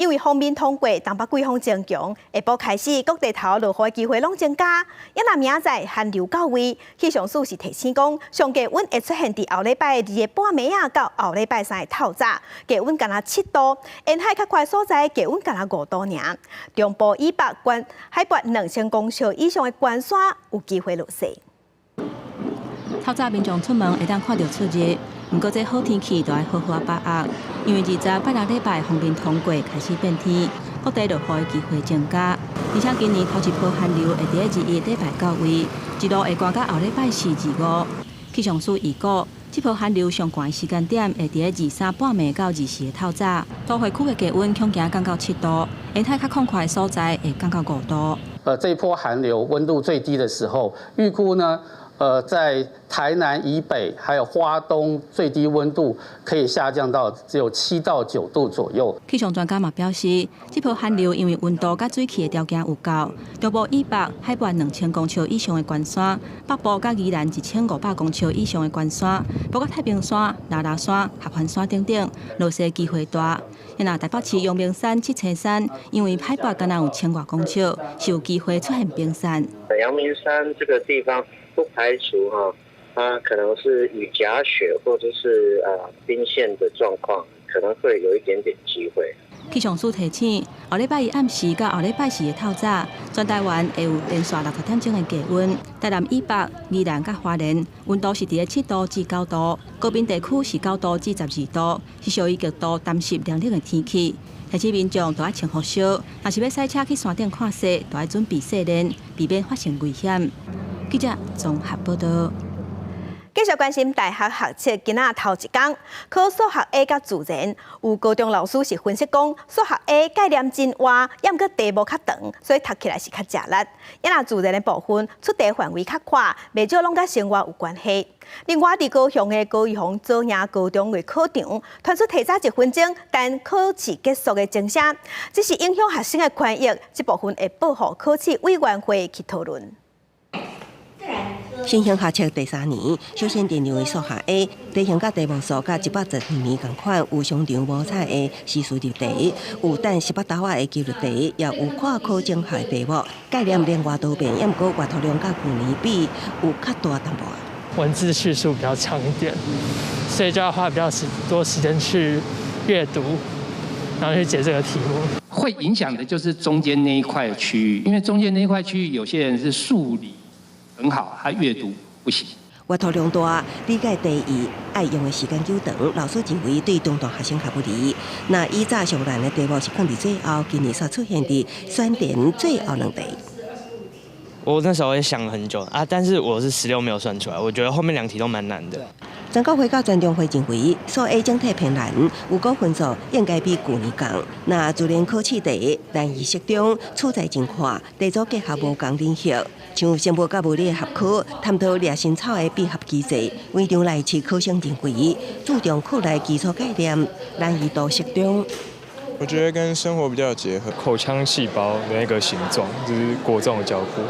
因為鋒面通過，東北季風增強，下晡開始各地頭落雨的機會攏增加。抑若明仔載寒流到位，氣象署是提醒講，上低溫會出現佇後禮拜二的半暝仔到後禮拜三的透早，低溫干焦7度，沿海較寬所在低溫干焦5度爾。中部以北懸海拔2000公尺以上的懸山有機會落雪。透早民眾出門會當看著出日，毋過這好天氣都愛好好仔把握，因為20拜六禮拜鋒面通過開始變天，各地落雨的機會增加。而且今年頭一波寒流會佇21禮拜到位，一路會寒到後禮拜四、二五。氣象署預估，這波寒流上寒的時間點會佇23半暝到24的透早，都會區的低溫恐驚降到7度，沿海較曠闊的所在會降到5度。這波寒流溫度最低的時候，預估呢，在台南以北還有花東最低溫度可以下降到只有7到9度左右。氣象專家嘛表示，這波寒流因為溫度佮水汽的條件有夠，中部以北海拔2000公尺以上的懸山，北部佮宜蘭1500公尺以上的懸山，包括太平山、拉拉山、合歡山等等，落雪機會大。若台北市陽明山、七星山，因為海拔敢若有千外公尺，是有機會出現冰山。陽明山這個地方不排除哈，它可能是雨夾雪或者是冰霰的狀況，可能會有一點點機會。氣象署提醒，後禮拜一暗時到後禮拜四的透早，全台灣會有連續60點鐘的低溫。台南以北、宜蘭佮花蓮，溫度是佇咧7度至9度；高屏地區是9度至12度，是屬於極度乾濕涼冷的天氣。提醒民眾都愛穿厚衫，若是欲駛車去山頂看雪，都愛準備細鏈，避免發生危險。記者綜合報道。繼續關心大學學測今仔頭一工考數學 A 佮自然，有高中老師是分析講，數學 A 概念真倚，抑毋過題目較長，所以讀起來是較食力。抑若自然的部分出題範圍較闊，袂少攏佮生活有關係。另外，佇高雄的高雄左營高中的考場，傳出提早一分鐘等考試結束的鐘聲，這是影響學生的權益，這部分會報予考試委員會去討論。新興學測第三年，首先登場的數學 A，題型佮題目數佮112年仝款，有商場摸彩的時事入題，有等18豆仔的紀錄題，也有跨科綜合的題目，概念靈活多變，抑毋過閱讀量佮舊年比有較大淡薄。文字敘述比較長一點，所以就要花比較多時間去閱讀，然後去解這個題目。會影響的就是中間那一塊區域，因為中間那一塊區域有些人是數理很好，他閱讀不行。閱讀量大，理解題意愛用的時間久長，老師認為對中大學生較不利。那以早上難的題目是放佇最後，今年煞出現佇選填最後兩題。我那時候也想了很久啊，但是我是16沒有算出來，我覺得後面兩題都蠻難的。全國會教專長會認為，數 A 整體偏難，有個分數應該比舊年降。那自然考試題難易適中，取材真闊，題組結合無仝領域，像生物佮物理合科，探討掠仙草的閉合機制。文章內試考生認為，注重課內基礎概念，難易度適中。我覺得跟生活比較有結合，口腔細胞的那個形狀，就是國中有教過。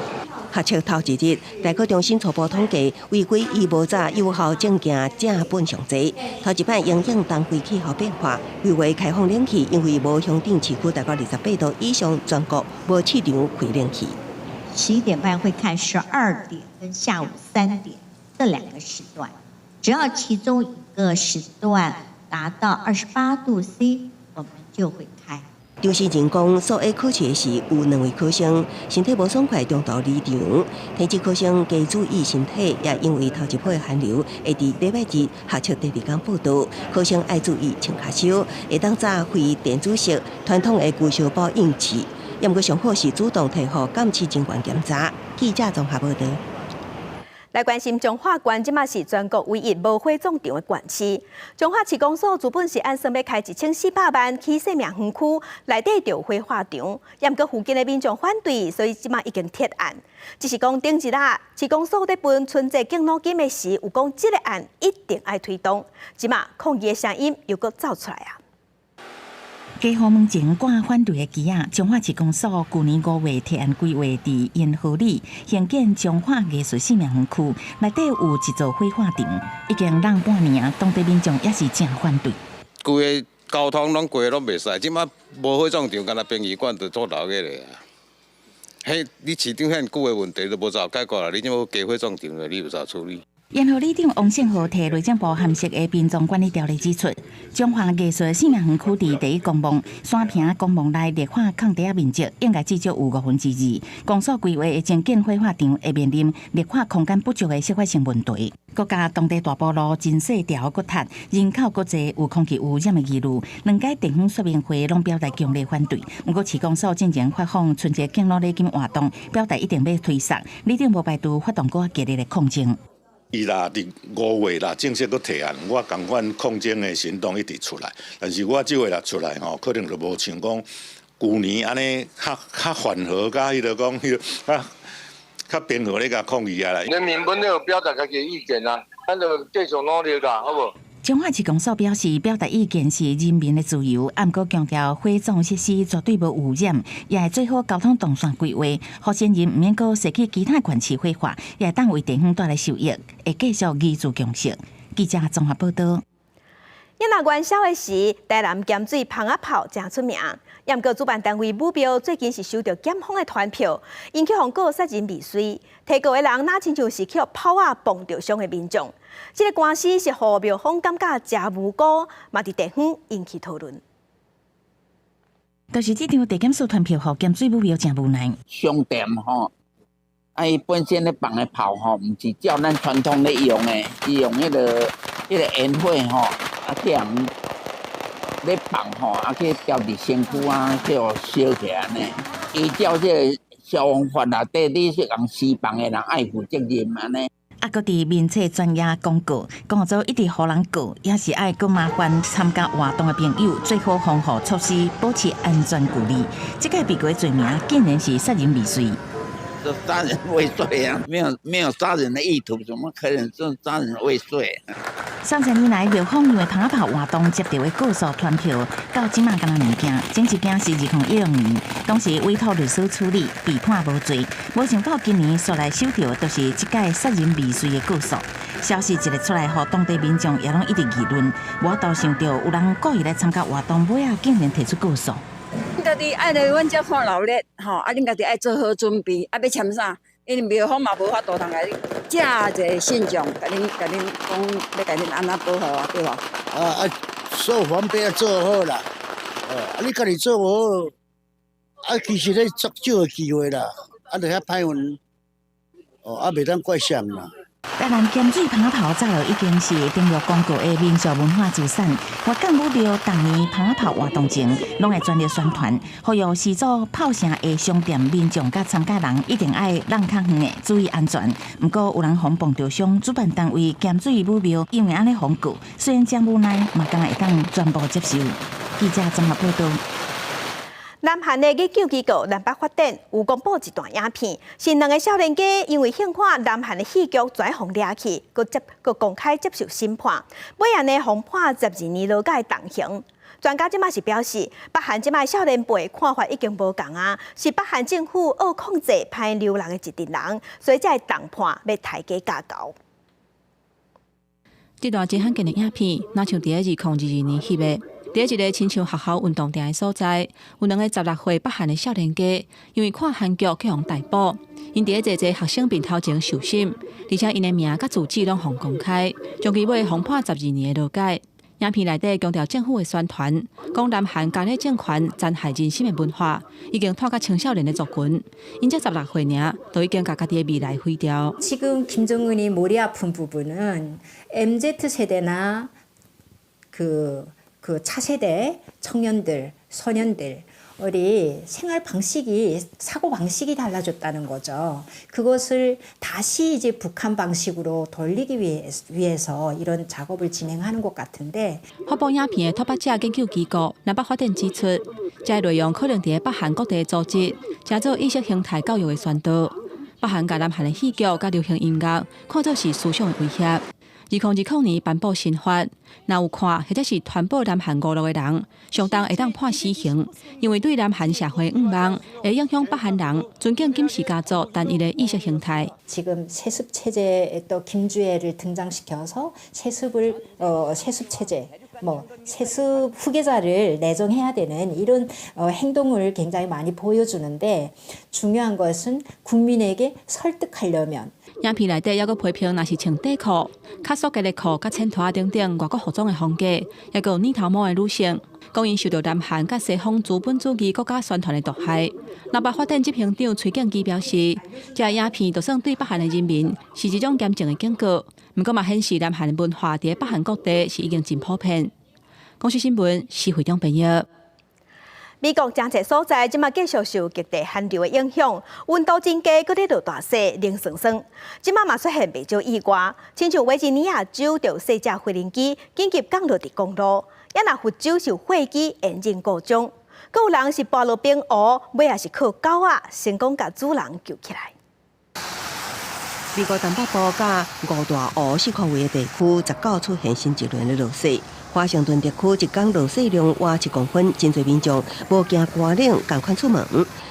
學測頭一日，大考中心初步統計，違規伊無早有效證件正本上濟。頭一擺因應冬季氣候變化，規劃開放冷氣，因為無鄉鎮市區大概28度以上，全國無市場開冷氣。11點半會看12點跟下午3點這兩個時段，只要其中一個時段達到28度C，我們就會開。張思仁講，數 A 考試時有兩位考生身體無爽快，中途離場。提醒考生加注意身體，也因為頭一波寒流會佇禮拜二學測第二工報到，考生愛注意穿較少，會當紮非電子式傳統的舊燒包應試。抑毋過上好是主動提予監試人員檢查。記者綜合報導。來關心彰化縣，這馬是全國唯一無火葬場的縣市。彰化市公所原本是按算欲開1400萬起生命園區，內底就有火化場，抑毋過附近的民眾反對，所以這馬已經撤案。只是講頂一日，市公所咧分春節敬老金的時，有講這個案一定愛推動。這馬抗議的聲音又閣走出來啊！街坊門前掛反對的旗仔，彰化市公所舊年5月提案規劃，佇延河里興建彰化藝術生命園區，內底有一座火化場，已經弄半年啊，當地民眾也是誠反對。規个交通攏規攏袂使，這馬無火葬場，干焦殯儀館就足鬧熱的啊。彼你市長遐久的問題都無咋解決啦，你這馬加火葬場了，你有啥處理？延河里長王勝豪提內政部函釋的殯葬管理條例指出，彰化藝術生命園區佇第一公墓山坪公墓內綠化空地仔面積應該至少有二。公所規劃的增建火化場會面臨綠化空間不足的適法性問題。閣佮當地大埔路真細條閣塞，人口閣濟，有空氣污染的疑慮，兩屆地方說明會攏表達強烈反對。毋過市公所進前發放春節敬老禮金活動，表達一定欲推捒，里長無排除發動閣較激烈的抗爭。伊若佇5月啦正式閣提案，我仝款抗爭的行動一直出來。但是我這回若出來吼，可能就無像講舊年按呢較較緩和，佮彼个講彼个較較平和咧共抗議啊啦。人民本來有表達家己的意見啊，咱就繼續努力啦，好無？彰化市公所表示，表達意見是人民的自由，毋過強調火葬設施絕對無污染，也會做好交通動線規劃，予先人毋免閣踅去其他縣市火化，也會當為地方帶來收益，會繼續凝聚共識。記者綜合報導。你若元宵的時，台南鹹水蜂仔炮誠出名。毋過主辦單位武廟最近是收著檢方的傳票，𪜶去予告殺人未遂，提告的人若親像是去予炮仔碰著傷的民眾。這个官司是予廟方感覺誠無辜，嘛佇地方引起討論。就是這張地檢署傳票，予鹹水武廟誠無奈。商店吼，啊，伊本身咧放的炮吼，毋是照咱傳統咧用的，伊用彼个煙火吼，啊，去予咧放吼，啊去牢佇身軀啊，去予燒起來按呢。依照這个消防法內底，你是共施放的人愛負責任按呢。啊，閣佇面冊專頁廣告，講做一直予人告，也是愛閣麻煩參加活動的朋友做好防護措施，保持安全距離。這個被告的罪名竟然是殺人未遂。這殺人未遂啊，沒有沒有殺人的意圖，怎麼可能做殺人未遂？30年來，廟方因為蜂仔炮活動接著的告訴傳票，到這馬敢若兩件，前一件是2016年，當時委託律師處理，被判無罪。無想到今年煞來收著，就是這屆殺人未遂的告訴。消息一个出來，予當地民眾也攏一直議論。無法度想著有人故意來參加活動，尾仔竟然提出告訴。恁家己愛來阮遮看鬧熱，吼，啊，恁家己愛做好準備，啊，欲簽啥？因為廟方嘛無法度通共你遮濟信眾，共恁講，欲共恁按怎保護啊，對無？啊啊，所有防備愛做好啦，哦，啊，你家己做無好，啊，其實咧足少的機會啦，啊，就遐歹運，哦，啊，袂當怪誰啦。台南鹹水蜂仔炮早就已經是登錄公告的民俗文化資產。外港武廟逐年蜂仔炮活動前，攏會全力宣傳，呼籲四組炮城的商店民眾佮參加人一定愛讓較遠的，注意安全。毋過有人予碰著傷，主辦單位鹹水武廟因為按呢予告，雖然誠無奈，嘛敢若會當全部接受。記者綜合報導。南韓的研究機構南北發展有公布一段影片，是兩个少年家因為興看南韓的戲劇轉予掠去，閣接閣公開接受審判，尾仔呢，予判12年勞改重刑。專家這馬是表示，北韓這馬少年輩看法已經無仝啊，是北韓政府愛控制歹流人的一陣人，所以才會重判欲提低較高。這段真罕見的影片，若像佇2022年翕的。佇一个親像學校運動場的所在，有兩个16歲北韓的少年家，因為看韓劇去予逮捕，𪜶佇咧濟濟學生面頭前受審，而且𪜶的名佮住址攏予公開，終其尾予判12年的勞改。影片內底強調政府的宣傳，講南韓家己政權殘害人心的文化，已經拖佮青少年的族群，𪜶才16歲爾，就已經共家己的未來毀掉。 지금 김정은이 머리 아픈 부분은 MZ 세대나 그 차세대 청년들, 소년들 우리 생활 방식이 사고 방식이 달라졌다는 거죠. 그것을 다시 이제 북한 방식으로 돌리기 위해서 이런 작업을 진행하는 것 같은데. 發布影片的拓跋者研究機構南北發展指出，這个內容可能佇北韓各地組織，成做意識形態教育的宣導。北韓共南韓的戲劇佮流行音樂看做是思想的威脅。2020年頒布新法，若有看或者是傳播南韓娛樂的人，上重會當判死刑，因為對南韓社會向望，會影響北韓人尊敬金氏家族單一的意識形態。 지금 세습 체제에 또 김주애를 등장시켜서 세습을 세습 체제 뭐 세습 후계자를 내정해야 되는 이런 행동을 굉장히 많이 보여주는데 중요한 것은 국민에게 설득하려면 影片內底猶閣批評，若是穿短褲、較素潔的褲、佮淺拖等等外國服裝的風格，抑閣有膩頭毛的女性，講𪜶受著南韓佮西方資本主義國家宣傳的毒害。南北發展執行長崔建基表示，這个影片就算對北韓的人民是一種嚴正的警告，毋過嘛顯示南韓的文化佇北韓各地是已經真普遍。公視新聞施惠中編譯。美國誠濟所在，這馬繼續受極地寒流的影響，溫度真低，閣咧落大雪，冷霜霜。這馬嘛出現袂少意外，親像維吉尼亞州就有四架飛行機緊急降落佇公路，抑若佛州是有貨機延誤故障，閣有人是跋落冰湖，尾仔是靠狗仔成功共主人救起來。美國東北部佮五大湖四箍圍的地區，19出現新一輪的落雪。華盛頓特區一工落雪量倚7公分，真濟民眾無驚寒冷，仝款出門。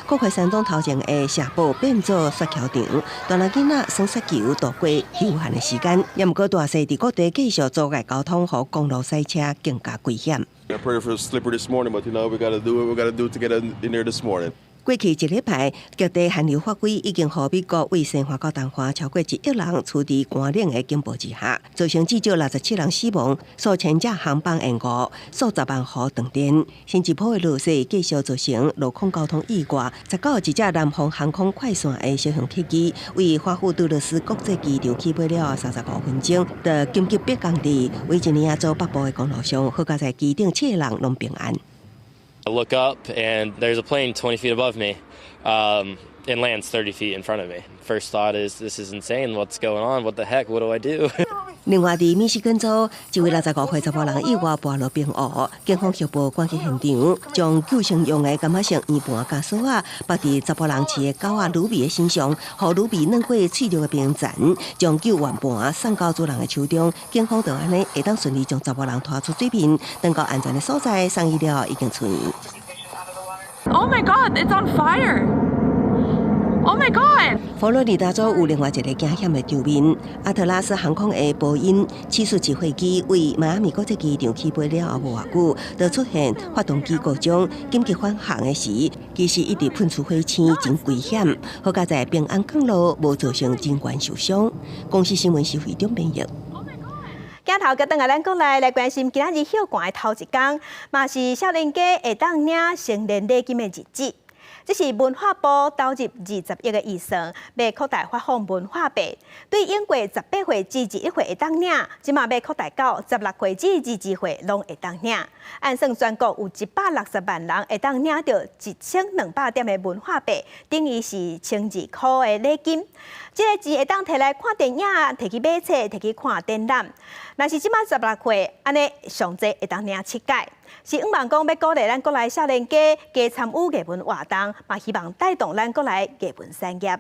國會山莊頭前的城堡變做雪橇場，大人囡仔耍雪球度過休閒的時間。也毋過大雪佇各地繼續阻礙交通，予公路塞車更加危險。 I pray for slippery this morning, but we gotta do what we gotta do to get in there this morning. 過去一禮拜，極地寒流發威，已經予美國為西岸到東岸超過1億人處佇寒冷的警報之下，造成至少67人死亡，數千架航班延誤，數十萬戶斷電。新一波的落雪繼續造成路況交通意外。19一架南方航空快線的小型客機，為華府杜勒斯國際機場起飛了後35分鐘，就緊急迫降佇維吉尼亞州北部的公路上，好佳哉機頂七個人攏平安。 I look up and there's a plane 20 feet above me, and lands 30 feet in front of me. First thought is, this is insane. What's going on? What the heck? What do I do? 另外，佇密西根州，一位65歲查埔人意外跋落冰湖，警方協報趕去現場，將救生用的柑仔色圓盤佮索仔縛佇查埔人飼的狗仔魯比的身上，予魯比軟過喙內的冰層，將救援盤送到主人的手中。警方就按呢會當順利將查埔人拖出水面，轉到安全的所在，送醫了已經出院。 Oh my God! It's on fire! Oh my God! 佛羅里達州有另外一个驚險的場面，阿特拉斯航空的波音747貨機為邁阿密國際機場起飛了後無偌久，就出現發動機故障，緊急返航的時，其實一直噴出火星，真危險。好佳哉平安降落，無造成人員受傷。公視新聞施惠中編譯。鏡頭閣轉來咱國內來關心今仔日歇寒的頭一工，嘛是少年家會當領成年禮金的日子。這是文化部投入20億的預算，欲擴大發放文化幣。對應過18歲至21歲會當領，這馬欲擴大到16歲至22歲攏會當領。按算全國有160萬人會當領著1200點的文化幣，等於是12箍的禮金。這个錢會當提來看電影、提去買冊、提去看展覽。若是這馬16歲，按呢上濟會當領七擺。是向望講欲鼓勵咱國內少年家加參與藝文活動，嘛希望帶動咱國內藝文產業。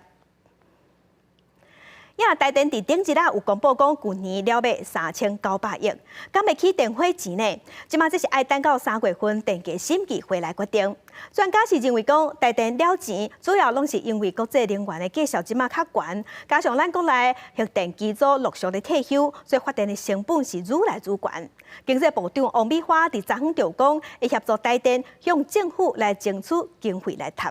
也台電佇頂一日有公布講，舊年了欲3900億，敢會起電費錢呢？這馬這是愛等到3月份電價審議會來決定。專家是認為講，台電了錢主要攏是因為國際能源的價數這馬較懸，加上咱國內核電機組陸續咧退休，所以發電的成本是愈來愈懸。經濟部長王美花佇昨昏就講，會協助台電向政府來爭取經費來貼。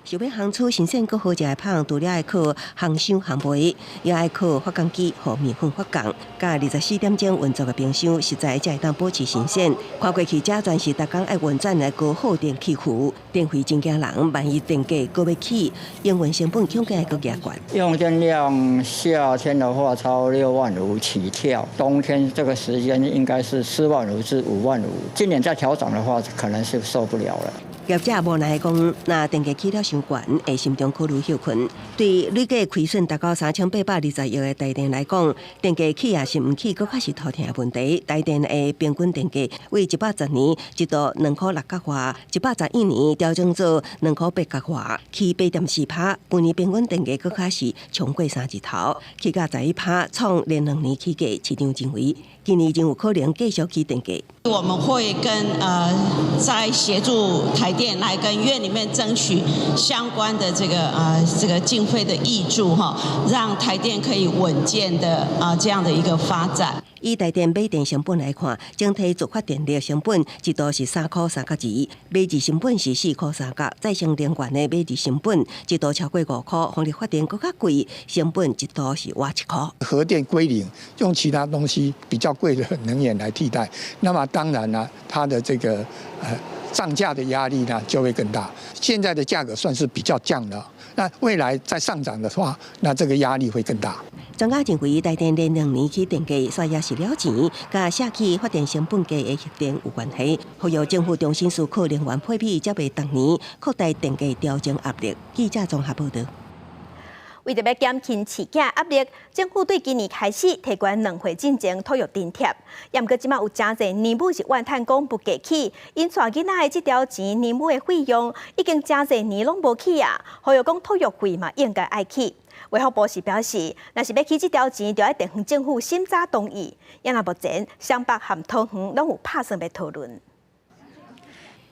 想欲烘出新鮮閣好食的麭，除了愛靠烘箱烘焙，也愛靠發酵機予麵粉發酵。佮24點鐘運作的冰箱，實在才會當保持新鮮。看過去，這全是逐工愛運轉的高耗電器具，電費真驚人。萬一電價閣欲起，營運成本恐驚會閣加懸。用電量夏天的話超6萬5起跳，冬天這個時間應該是4萬5至5萬5。今年再調漲的話，可能是受不了了。業者無奈講，若電價起了傷懸，會心中考慮歇睏。對累計虧損達到3820億的台電來講，電價起抑是毋起，閣較是頭痛的問題。台電的平均電價為110年一度2箍6角外，111年調整做2箍8角外，起8.4趴。舊年平均電價閣較是衝過三字頭，起價11趴，創連2年起價。市場認為，今年仍有可能繼續起電價。我們會跟在協助台電來跟院裡面爭取相關的這個經費的挹注哈，讓台電可以穩健的這樣的一個發展。以台電買電成本來看，整體自發電力成本一度是3箍3角2，買入成本是4箍3角。再生能源的買入成本一度超過5箍，風力發電閣較貴，成本一度是倚1箍。核電歸零，用其他東西比較貴的能源來替代，那麼當然呢，它的這個漲價的壓力呢就會更大。現在的價格算是比較降了，那未來再上漲的話，那這個壓力會更大。專家認為，台電連兩年起電價，煞也是了錢，佮社區發電成本低的核電有關係。呼籲政府重新思考能源配比，才袂逐年擴大電價調整壓力。記者綜合報導。為著欲減輕飼囝壓力，政府對今年開始提懸2歲進前托育津貼。毋過這馬有誠濟奶母是怨嘆講物價起，𪜶帶囡仔的這條錢奶母的費用已經誠濟年攏無起啊！呼籲講托育費嘛應該愛起。衛福部是表示，若是欲起這條錢，就愛地方政府審查同意。猶若目前雙北和桃園攏有拍算欲討論。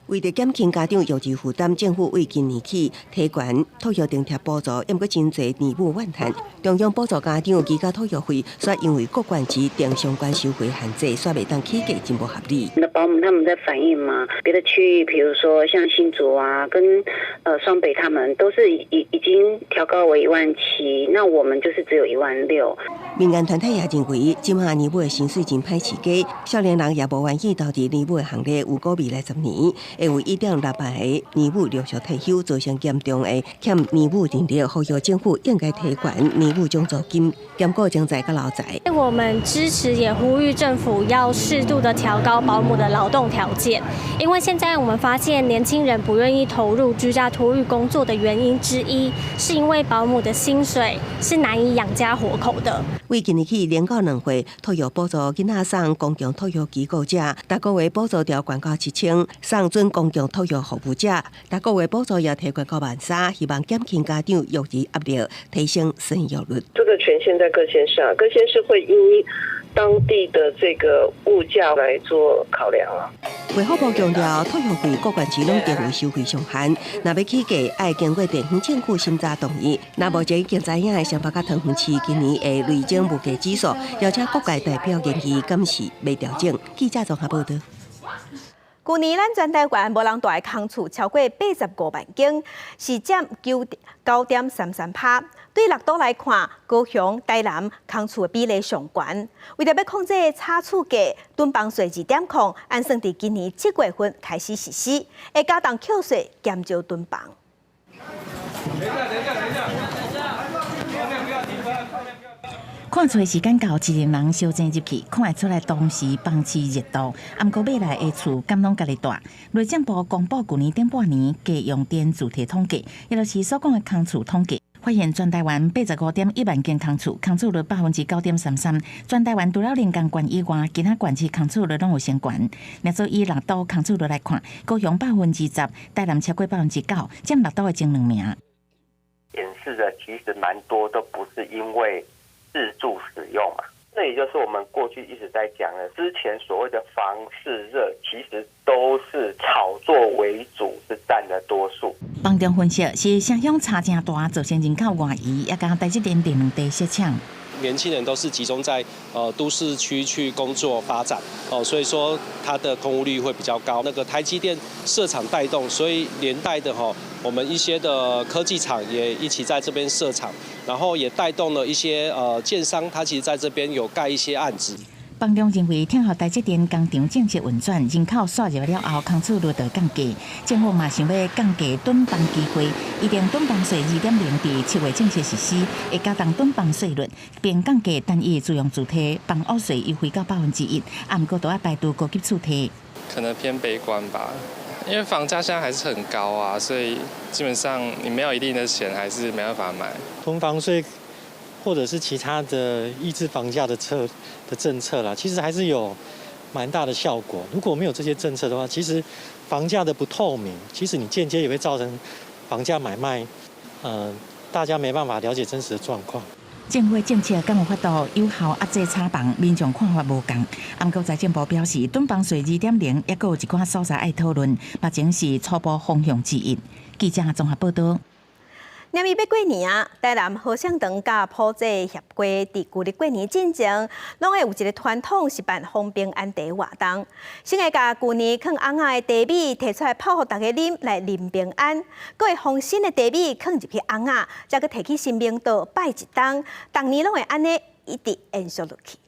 為著減輕家長育兒負擔，政府對今年起提懸托育津貼補助，毋過真濟奶母怨嘆，中央補助家長增加托育費，煞因為各縣市定相關收費限制，煞袂當起價，真無合理。那保姆他們在反映嘛，別的區域，譬如說像新竹啊，跟雙北，他們都是已經調高為1.7萬，那我們就是只有1.6萬。民間團體也認為，這馬奶母的薪水真歹飼家，少年人也無願意投入奶母的行列，有估未來10年會有1.6萬個奶母陸續退休，造成嚴重的欠奶母人力，呼籲政府應該提懸奶母獎助金，兼顧徵才佮留才。我們支持也呼籲政府要適度的調高保姆的勞動條件，因為現在我們發現年輕人不願意投入居家托育工作的原因之一，是因為保姆的薪水是難以養家活口的。對今年起0到2歲托育補助囡仔送公共托育機構者，逐個月補助調懸到7000；送準公共托育服務者，逐個月補助也提懸到13,000，希望減輕家長育兒壓力，提升生育率。這個權限在各縣市啊，各縣市會因當地的這個物價來做考量啊。衛福部強調，托育費各縣市攏定有收費上限，若欲起價，愛經過地方政府審查同意。那目前已經知影的雙北佮桃園市今年會累徵物價指數，邀請各界代表研議檢視欲調整。記者綜合報導。舊年咱全台灣無人蹛的空厝超過85萬間，是佔9.33%。對六都來看，高雄、台南空厝的比例上懸。為著欲控制炒厝價，囤房稅2.0，按算佇今年7月份開始實施，會加重扣稅，減少囤房。等一下，等一下，等一下。看厝的時間到，一個人相爭入去，看會出來當時房市熱度。毋過買來的厝敢攏家己蹛？內政部公布舊年頂半年家用電住宅統計，也就是所講的空厝統計，發現全台灣85.1萬間空厝，空厝率9.33%。全台灣除了林江縣以外，其他縣市空厝率攏有升懸。若做以六都空厝率來看，高雄10%，台南超過9%，佔六都的前兩名。顯示的其實蠻多都不是因為自住使用嘛，這也就是我們過去一直在講的，之前所謂的房市熱，其實都是炒作為主，是佔了多數。房仲分析是城鄉差誠大，造成人口外移，也佮台積電電兩地設廠。年輕人都是集中在都市區去工作發展，哦，所以說它的空屋率會比較高。那個台積電設廠帶動，所以連帶的吼，我們一些的科技廠也一起在這邊設廠，然後也帶動了一些建商，他其實在這邊有蓋一些案子。房仲認為，聽候台積電工廠正式運轉，人口徙入了後，空厝率就降低。政府嘛想欲降低囤房機會，擬定囤房稅2.0佇7月正式實施，會加重囤房稅率，並降低單一住用主體房屋稅優惠到1%，啊，毋過都愛排除高級厝體。可能偏悲觀吧，因為房價現在還是很高啊，所以基本上你沒有一定的錢，還是沒辦法買。囤房稅或者是其他的抑制房價的政策啦，其實還是有蠻大的效果。如果沒有這些政策的話，其實房價的不透明，其實你間接也會造成房價買賣，大家沒辦法了解真實的狀況。政府政策敢有法度有效壓制炒房？民眾看法無仝。毋過財政部表示，囤房稅2.0猶閣有一寡所在愛討論，目前是初步方向之一。記者綜合報導。明欲過年啊，台南和盛堂佮普濟協會佇舊曆過年進前，攏會有一個傳統是辦封平安茶活動。先會共舊年囥甕仔的茶米提出來泡予大家啉來啉平安，閣會封新的茶米囥入去甕仔，才閣提去神明桌拜一冬，逐年攏會按呢一直延續落去。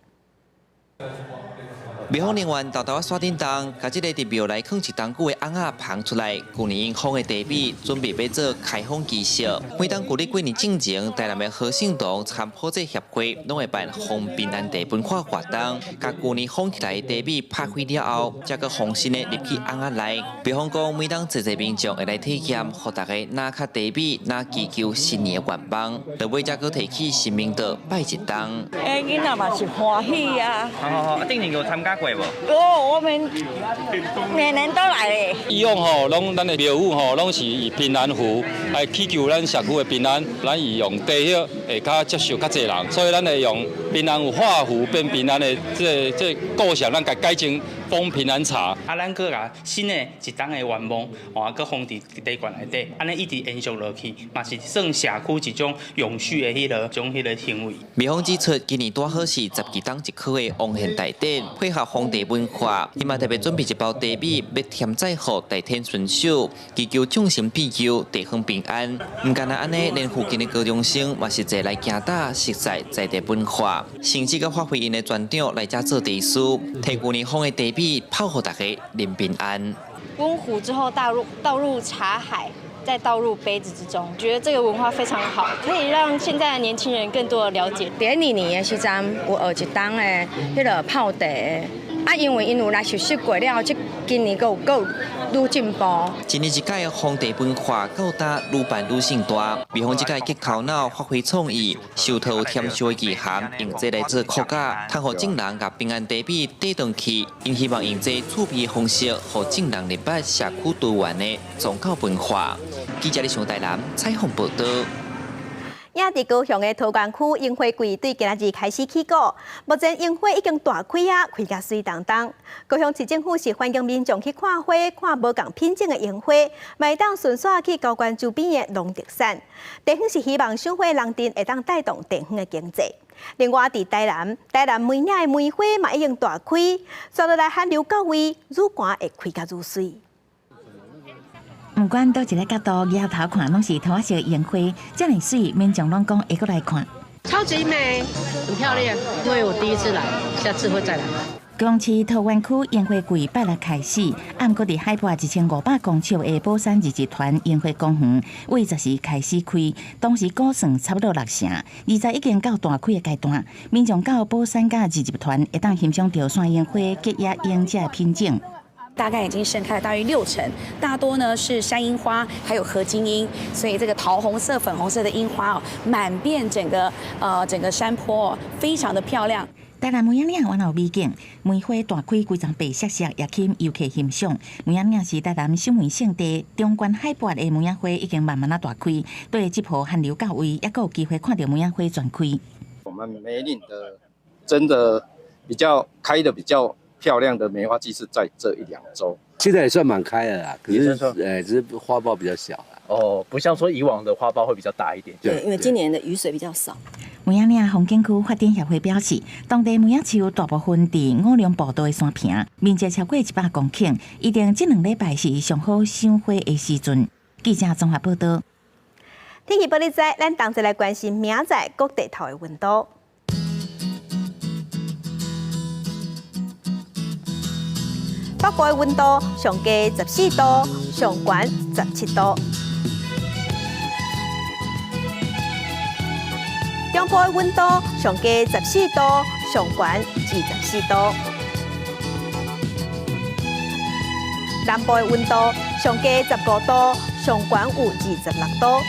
廟方人員沓沓仔山頂東，共這个佇廟內囥一冬久的甕仔捧出來。舊年封的茶米準備欲做開封儀式。每當舊曆過年進前，台南的和盛堂參普濟協會攏會辦封平安茶文化活動，共舊年封起來的茶米拍開了後，才閣封新的入去甕仔內。廟方講，每當濟濟民眾會來體驗，予大家若較茶米，若祈求新年的願望，落尾才閣提去神明桌拜一冬。欸，囡仔嘛是歡喜啊！好好好，頂年有參加過無？哦，我們每年都來咧。以往吼，攏咱的廟宇吼，攏是以平安符來祈求咱社區的平安。咱會用茶葉會較接受較濟人，所以咱會用平安符畫符變平安的這個構想，咱共改成封平安茶。啊，咱閣共新的一冬的願望，哦，閣封佇茶罐內底，按呢一直延續落去，嘛是算社區一種永續的彼个種彼个行為。廟方指出，今年拄好是12冬一考的王獻大典，配合封茶文化，伊嘛特別準備一包茶米，欲添載予大天順守，祈求眾神庇佑，地方平安。毋干焦按呢，連附近的高中生嘛是齊來行搭，熟悉在地文化，甚至閣發揮𪜶的專長來遮做茶師，提舊年封的茶米泡予大家啉平安。溫壺之後倒入茶海，再倒入杯子之中，覺得這個文化非常好，可以讓現在的年輕人更多的了解。佇二年的時陣，有學一冬的彼个泡茶，啊，因為𪜶有來熟悉過了後，這今年閣有閣愈進步。一年一屆的封茶文化到今愈辦愈盛大，廟方這屆激頭腦發揮創意，受託添燒的意涵，用這來做骨架，通予眾人共平安茶米帶轉去。𪜶希望用這趣味的方式，予眾人認捌社區多元的宗教文化。記者李上台南採訪報導。也佇高雄的桃園區櫻花季對今仔日開始起鼓，目前櫻花已經大開啊，開甲媠當當。高雄市政府是歡迎民眾去看花，看無仝品種的櫻花，嘛會當順紲去高關周邊的農特產。地方是希望賞花人陣會當帶動地方的經濟。另外，佇台南，台南梅嶺的梅花嘛已經大開，紲落來寒流到位，愈寒會開甲愈媠。毋管佗一个角度，舉頭看攏是桃仔色櫻花，遮爾媠，民眾攏講會閣來看。超級美，很漂亮。因為我第一次來，下次會再來。高雄市桃園區櫻花季拜六開始，毋過佇海拔1500公尺的寶山二日團櫻花公園，為10時開始開，當時估算差不多六成，現在已經到大開的階段。民眾到寶山佮二日團，會當欣賞著山櫻花、吉野櫻這品種。大概已經盛開了大約六成，大多呢是山櫻花，還有河津櫻，所以這個桃紅色、粉紅色的櫻花哦，滿遍整個山坡哦，非常的漂亮。台南梅仔嶺原有美景，梅花大開，規叢白雪雪，也吸引遊客欣賞。梅仔嶺是台南賞梅勝地，中懸海拔的梅仔花已經慢慢仔大開，對這波寒流到位，猶閣有機會看著梅仔花全開。我們梅嶺的真的比較開的比較漂亮的梅花季是在這一兩週，現在也算蠻開的啦，可是只是花苞比較小啦。哦，不像說以往的花苞會比較大一點。對，因為今年的雨水比較少。梅仔嶺風景區發展協會表示，當地梅仔樹大部分佇五龍步道的山坪，面積超過100公頃，一定這兩禮拜是上好賞花的時陣。記者綜合報導。天氣報你知，咱同齊來關心明仔載各地頭的溫度。北部的溫度上低14度，上懸17度。中部的溫度上低14度，上懸24度。南部的溫度上低15度，上懸有26度。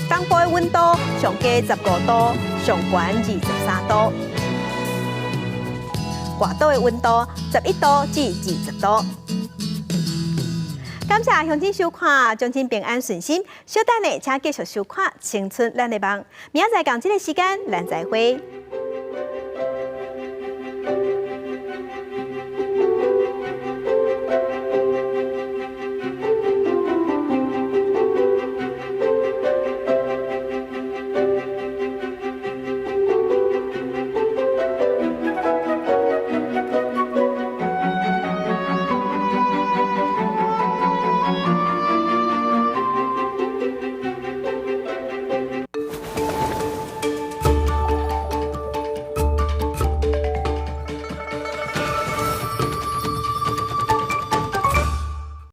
東部的溫度上低15度，上懸23度。外島的溫度11度至20度。感謝鄉親收看，將親平安順心。小等下，請繼續收看《青春咱的夢》。明仔載仝這个時間，咱再會。